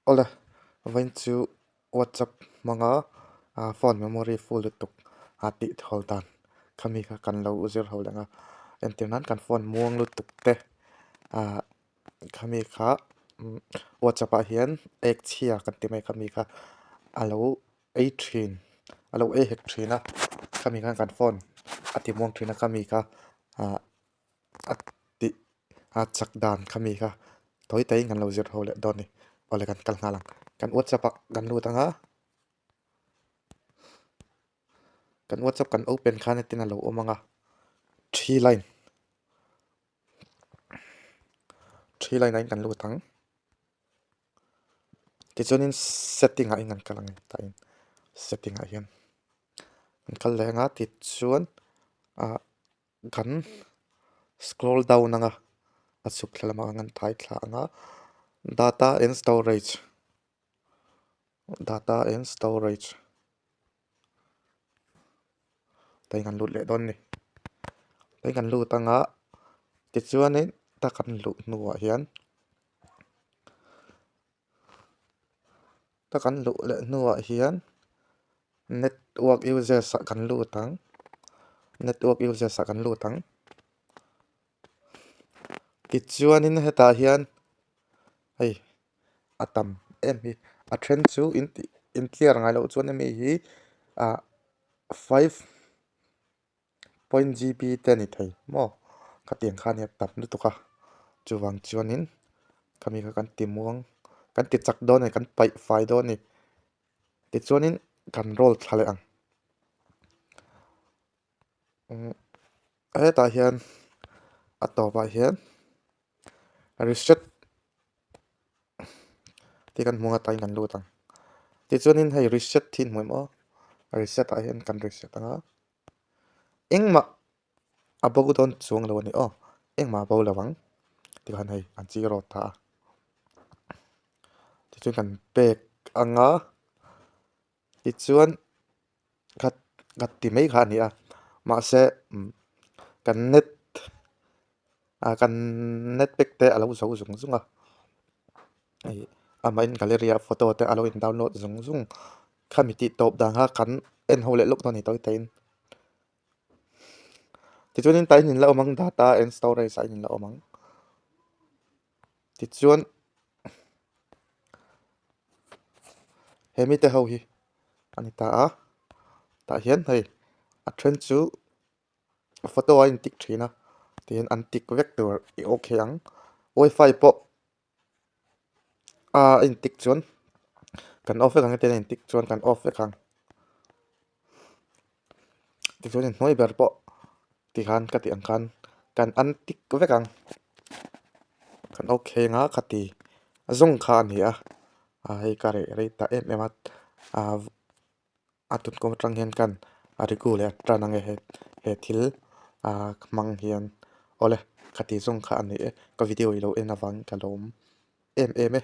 Awle, vawiin chu WhatsApp hmanga phone memory full lutuk a tih thawl dan khami kha kan lo zir ho leh ang a. Entir nan kan phone muang lutuk te ah khami kha WhatsApp ah hian ek chhia kan ti mai khami kha a lo ei thin a lo ei hek thin a khami khan kan phone a ti muang thin a khami kha ah a tih a chak dan kha mi kha tawi tawiin kan lo zir ho leh dawn a ni awle kan kal nghal ang kan whatsapp ah kan lut ang a kan whatsapp kan open khan hetin a lo awm ang a three line three line ah hian kan lut ang tichuanin setting ah hian kan kal ang tah hian setting ah hian kan kal leh ang a tichuan ah. Kan scroll down ang a, a chhuk thla lamah kan thai thla ang a, data and storage data and storage tah hian kan lut leh dawn a ni tah hian kan lut ang a tichuanin ta kan luh hnuah hian ta kan luh leh hnuah hian network users ah kan lut ang network users ah kan lut ang tichuanin hetah hian hei a tam em hi a then chu in tih in clear ngai loh chuan hemi hi ah five. Point GB te a ni thei maw khatiang kha nia tam lutuk a chuvang chuanin khami kha kan ti muang kan ti chak dawn a ni kan paih fai dawn a ni tichuanin kan roll thla leh ang hetah hian a tawpah hian reset tih kan hmuh ang a tah hian kan lut ang tichuanin hei reset hi in hmu em aw reset ah hian kan reset ang a. Engmah a bo dawn chuang lo a ni aw engmah a bo lo ang tikhan hei an chi rawt ta a tichuan kan pek ang a tichuan khat khat ti mai kha a ni a mahse kan net ah kan net pack te a lo zo zung zung a hei amahin gallery ah photo te a lo in download zung zung. Khami tih tawp dan kha kan en ho leh lawk dawn a ni tawi taiin. Tichuanin tah hian in la awm ang data and storage ah hian in la awm ang. Tichuan he mite ho hi a ni ta a, tah hian hei a then chu photo a intik thin a tihian an tik vek tur i okay ang wifi pawh. A intik chuan kan off vek ang hetiang a intik chuan kan off vek ang tichuan inhnuai ber pawh tikhan ka tih ang khan kan un tik vek ang kan okay ang a khati zawng kha a ni a ah hei ka reh rei ta em em a ah. A tun kum atang hian kan a rigu leh a tan ang e he thil ah hmang hian awle khati zawng kha a ni e ka video i lo en avangin ka lawm em em e.